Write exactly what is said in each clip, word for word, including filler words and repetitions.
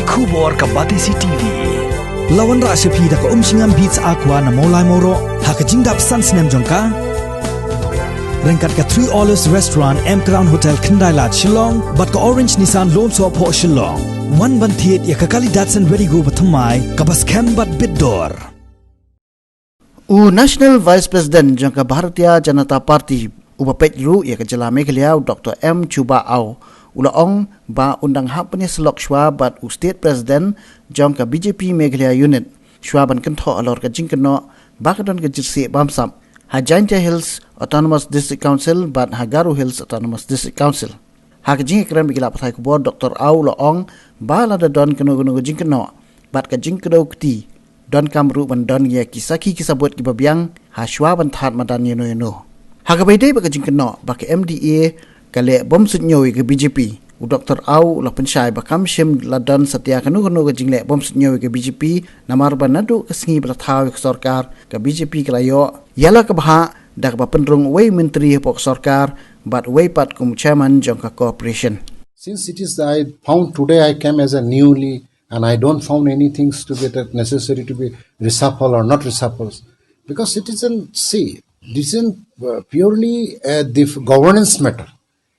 Khubor ka Batesi T V. La wanrah sha phi da ka Umshngam Beats Aqua na Mawlai Mawroh ha ka jingdap san snem jong ka. Ryngkat ka Three Olives Restaurant, M Crown Hotel, Khyndai Lad, Shillong, bad ka Orange Nissan Lone Soh Phoh Shillong. Wan ban thied ïa ka kali Datsun Redi-GO bathymmai kaba skhem bad bit dor. U National Vice President jong ka Bharatiya Janata Party, uba peit ruh ïa ka jylla Meghalaya, u Doctor M Shuba Aw, u la ong ba un dang hap ban ïasyllok shuwa bad u State President jong ka B J P Meghalaya Unit, shuwa ban kynthoh halor ka jingkynnoh ba ka don ka jingshah bamsap ha Jaintia Hills Autonomous District Council bad ha Garo Hills Autonomous District Council. Ha ka jingïakren bad ki lad pathai khubor, Doctor Aw u la ong ba lada don kano kano ka jingkynnoh bad ka jingkdew kti, donkam ruh ban don ïa ki sakhi ki sabut kiba biang ha shuwa ban thad madan ïano ïano. Ha kaba ïadei bad ka jingkynnoh ba ka M D A ka leh bym suidñiew ïa ka B J P, u Doctor Aw u la pynshai ba kam shym la don satia kano kano ka jingleh bym suidñiew ïa ka B J P, namar ba naduh ka sngi ba la thaw ïa ka sorkar, ka B J P ka la ïoh ïa la ka bhah da kaba pynrung uwei u myntri hapoh ka sorkar bad uwei pat kum u chairman jong ka corporation. Since it is, I found today I came as a newly, and I don't found anything to be that necessary to be reshuffle or not reshuffle, because citizen, see, this is, uh, purely, uh, the governance matter.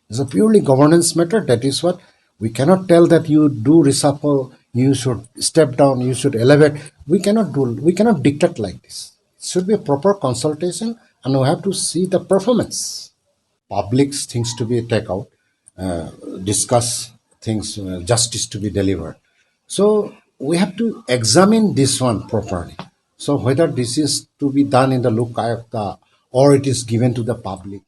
It's a purely governance matter. That is what we cannot tell that you do reshuffle, you should step down, you should elevate. We cannot do, we cannot dictate like this. It should be a proper consultation, and we have to see the performance. Public things to be take out, uh, discuss things, uh, justice to be delivered. So we have to examine this one properly. So whether this is to be done in the Lok Ayukta or it is given to the public,